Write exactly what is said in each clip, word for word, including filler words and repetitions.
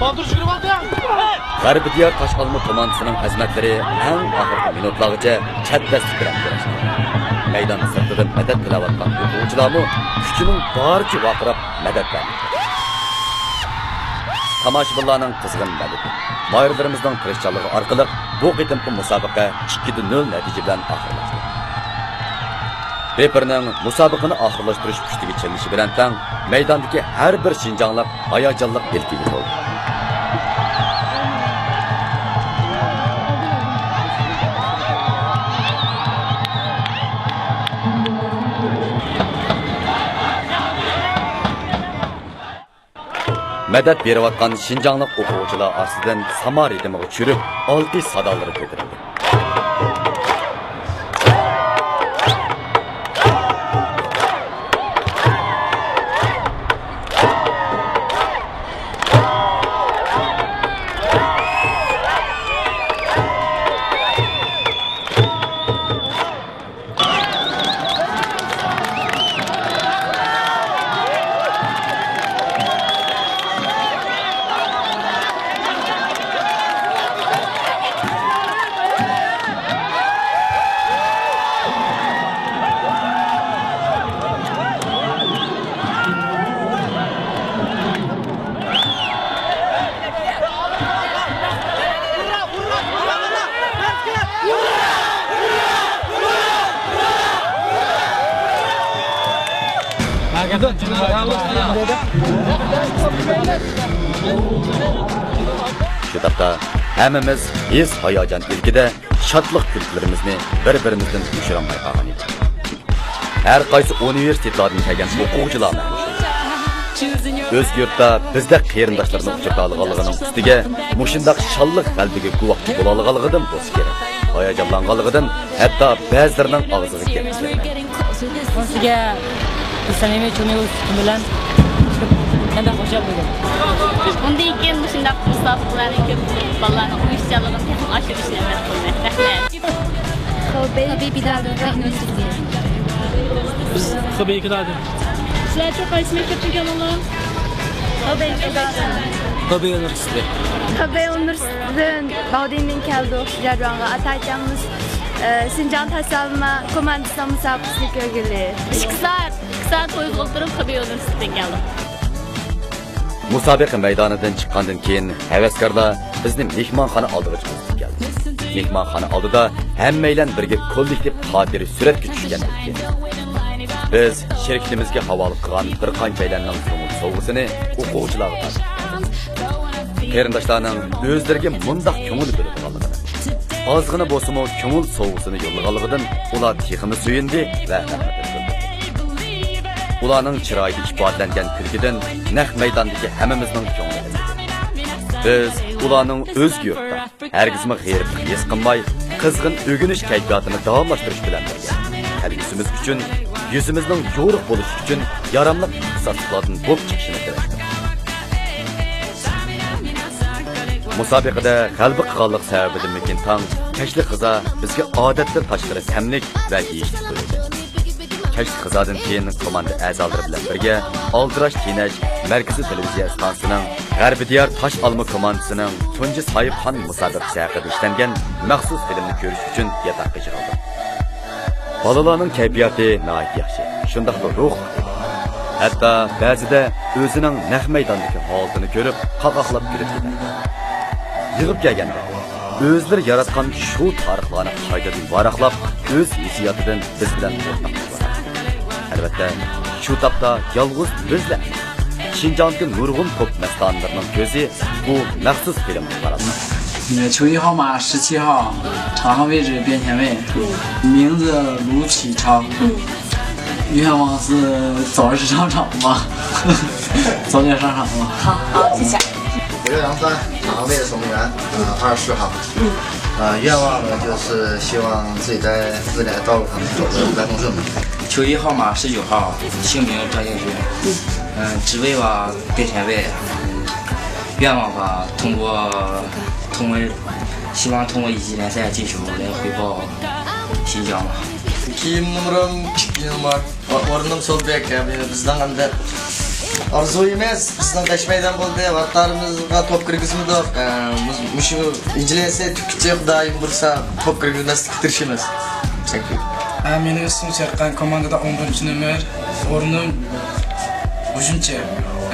بالدۇر يۈگۈرۈۋالدى. غەربىي دىيار تاش ئالما كوماندىسىنىڭ خىزمەتلىرى ئەڭ ئاخىرقى مىنۇتلارغىچە چەتدەسلىك بىلەن كۈرەشتى. مەيدان سىرتىدىن مەدەت تىلەۋاتقان ئوقۇغۇچىلارمۇ كۈچىنىڭ بارىچە ۋارقىراپ مەدەت بەردى. تاماشىبىنلارنىڭ قىزغىن مەدىتى، ماھىرلىرىمىزنىڭ تىرىشچانلىقى ئارقىلىق بۇ قېتىمقى مۇسابىقە ئىككىدە نۆل نەتىجە بىلەن ئاخىرلاشتى. رېپېرنىڭ مۇسابىقىنى ئاخىرلاشتۇرۇش پۇشتىگە چېلىنىشى بىلەن تەڭ، مەيداندىكى ھەر بىر شىنجاڭلىق ھاياجانلىق ئىلكىگە تولدى. مەدەت بېرىۋاتقان شىنجاڭلىق ئوقۇغۇچىلار ئارىسىدىن ساما رىتىمىغا چۈشۈرۈپ، ئالقىش سادالىرى كۆتۈرۈلدى. شۇ تاپتا ھەممىمىز ھېس-ھاياجان ئىلكىدە شادلىق كۈلكىلىرىمىزنى بىر-بىرىمىزدىن يوشۇرالماي قالغان ئىدۇق. ھەر قايسى ئۇنىۋېرسىتېتلاردىن كەلگەن ئوقۇغۇچىلارمۇ ئۆز يۇرتتا بىزدەك قېرىنداشلىرىنى ئۇچرىتالىغانلىقىنىڭ ئۈستىگە، مۇشۇنداق شانلىق غەلىبىگە گۇۋاھ بولالىغانلىقىدىن بولسا كېرەك، ھاياجانلانغانلىقىدىن ھەتتا بەزىلىرىنىڭ ئاغزىغا گەپ كىرمەيدۇ. سىزگە سەمىمىي چۈشىنىشىڭىز بىلەن مەن بەك خۇشال بولدۇم. بۇندىن كېيىن مۇشۇنداق مۇسابىقىلەرنى كۆپ قىلىپ، بالىلارنىڭ ئويۇشچانلىقىنى تېخىمۇ ئاشۇرۇشىنى ئۈمىد قىلىمەن. رەھمەت. خېبېي پېداگوگىكا ئۇنىۋېرسىتېتى. بىز خېبېي پېداگوگ. سىلەرچۇ قايسى مەكتەپتىن كەلدىڭلار؟ خېبېي پېداگوگ. خېبېي ئۇنىۋېرسىتېتى. خېبېي ئۇنىۋېرسىتېتىدىن باۋدىننىڭ كەلدۇق شىجيەنرۇەنغا. ئاتايجانمىز، ئە، شىنجاڭ تاش ئالما كوماندىسىنىڭ مۇسابىقىسىنى كۆرگىلى. ئىككى سائەت، ئىككى سائەت پويىزغا ئولتۇرۇپ خېبېي ئۇنىۋېرسىتېتىدىن كەلدۇق. مۇسابىقە مەيدانىدىن چىققاندىن كېيىن، ھەۋەسكارلار بىزنى مېھمانخانا ئالدىغا چىقىزىپ كەلدى. مېھمانخانا ئالدىدا ھەممەيلەن بىرگە كوللېكتىپ خاتىرە سۈرەتكە چۈشكەن ئىدۇق. بىز شىركىتىمىزگە ھاۋالە قىلغان بىر قانچەيلەننىڭ كۆڭۈل سوۋغىسىنى ئوقۇغۇچىلارغا تارقاتتۇق. قېرىنداشلارنىڭ ئۆزلىرىگە مۇنداق كۆڭۈل بۆلىدىغانلىقىنى، ئازغىنە بولسىمۇ كۆڭۈل سوۋغىسىنى يوللىغانلىقىدىن ئۇلار تېخىمۇ سۆيۈندى ۋە رەھمەتلەشتۈردى. ئۇلارنىڭ چىرايىدا ئىپادىلەنگەن كۈلكىدىن نەق مەيداندىكى ھەممىمىزنىڭ كۆڭلى ئېچىلدى. بىز ئۇلارنىڭ ئۆزگە يۇرتتا ھەرگىزمۇ غېرىبلىق ھېس قىلماي، قىزغىن ئۆگىنىش كەيپىياتىنى داۋاملاشتۇرۇش بىلەن بىرگە، كەلگۈسىمىز ئۈچۈن، يۈزىمىزنىڭ يورۇق بولۇشى ئۈچۈن ياراملىق ئىختىساسلىقلاردىن بولۇپ چىقىشىنى تىلەشتۇق. مۇسابىقىدە غەلىبە قىلغانلىق سەۋەبىدىنمىكىن تاڭ، كەچلىك غىزا بىزگە ئادەتتىن تاشقىرى تەملىك ۋە يېيىشلىك بولدى. كەچلىك غىزادىن كېيىن كوماندا ئەزالىرى بىلەن بىرگە ئالدىراش تېنەج مەركىزىي تېلېۋىزىيە ئىستانسىسىنىڭ غەربىي دىيار تاش ئالما كوماندىسىنىڭ تۇنجى ساھىبخان مۇسابىقىسى ھەققىدە ئىشلەنگەن مەخسۇس فىلىمنى كۆرۈش ئۈچۈن ياتاققا يىغىلدۇق. بالىلارنىڭ كەيپىياتى ناھايىتى ياخشى، شۇنداقلا روھلۇق ئىدى. ھەتتا بەزىدە ئۆزىنىڭ نەق مەيداندىكى ھالىتىنى كۆرۈپ، قاقاقلاپ كۈلۈپ كېتەتتى. يىغىپ كەلگەندە، ئۆزلىرى ياراتقان شۇ تارىخلارنى قايتىدىن ۋاراقلاپ، ئۆز ھېسسىياتىدىن بىز بىلەن ئورتاقلىشىۋاتاتتى. ئەلۋەتتە، شۇ تاپتا يالغۇز بىزلا ئەمەس، شىنجاڭدىكى نۇرغۇن توپ مەستانىلىرىنىڭ كۆزى بۇ مەخسۇس فىلىمغا قارالغان. 你的球衣号码十七号，场上位置边前卫，名字卢启超。愿望是早日上场吧，早点上场吧。好，好，谢谢。五六零三，场上位置守门员，呃，二十四号。呃，愿望呢，就是希望自己在未来道路上走得来风顺吧。球衣号码十九号，姓名张敬军。嗯，职位吧，边前卫。愿望吧，通过，通过，希望通过一级联赛进球来回报新疆吧。كىيىم نومۇرۇم ئىككى نومۇر. ئورنۇم سول بېك، بىزنىڭ ئەمدى ئارزۇيىمىز بىزنىڭ بەش مەيدان بولدى، ۋاقىتلىرىمىزغا توپ كىرگۈزمىدۇق. ئە، مۇ-، مۇشۇ ئىنجىلىسى تۈككىچە خۇدايىم بۇيرۇسا توپ كىرگۈزمەسلىككە تىرىشىمىز. چۈنكى. ئە، مېنىڭ ئىسمىم سەرقان، كوماندىدا ئون بىرىنچى نومۇر، ئورنۇم ھۇجۇمچى.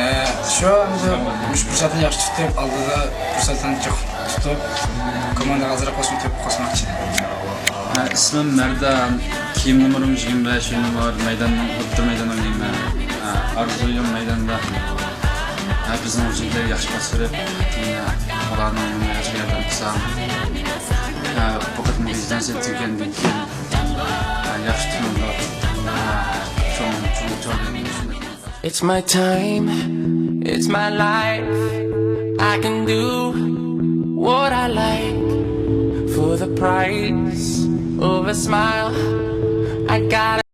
ئە، شۇ ئەمدى مۇشۇ پۇرسەتنى ياخشى تۇتۇپ، ئالدىدا پۇرسەتلەرنى جىق تۇتۇپ، كومانداغا ئازراق بولسىمۇ تۆھپە قوشماقچى. ھە، ئىسمىم مەردان، كىيىم نومۇرۇم يىگىرمە بەش نومۇر، مەيداننىڭ، ئوتتۇرا مەيدان ئوينايمەن. ھە، ئارزۇيۇم مەيداندا. ھە، بىزنىڭ ھۇجۇمچىلار ياخشى پاس بېرىپ، يەنە ئۇلارنىڭ نومۇرلىرىغا ياردەم قىلسام. ھە، بۇ قېتىمقى ئىزدەنسە تۈگىگەندىن كېيىن، ھە، ياخشى تۇرۇمدا، ھە، چوڭ، چوڭ، چوڭ. It's my time, it's my life. I can do what I like for the price of a smile. I got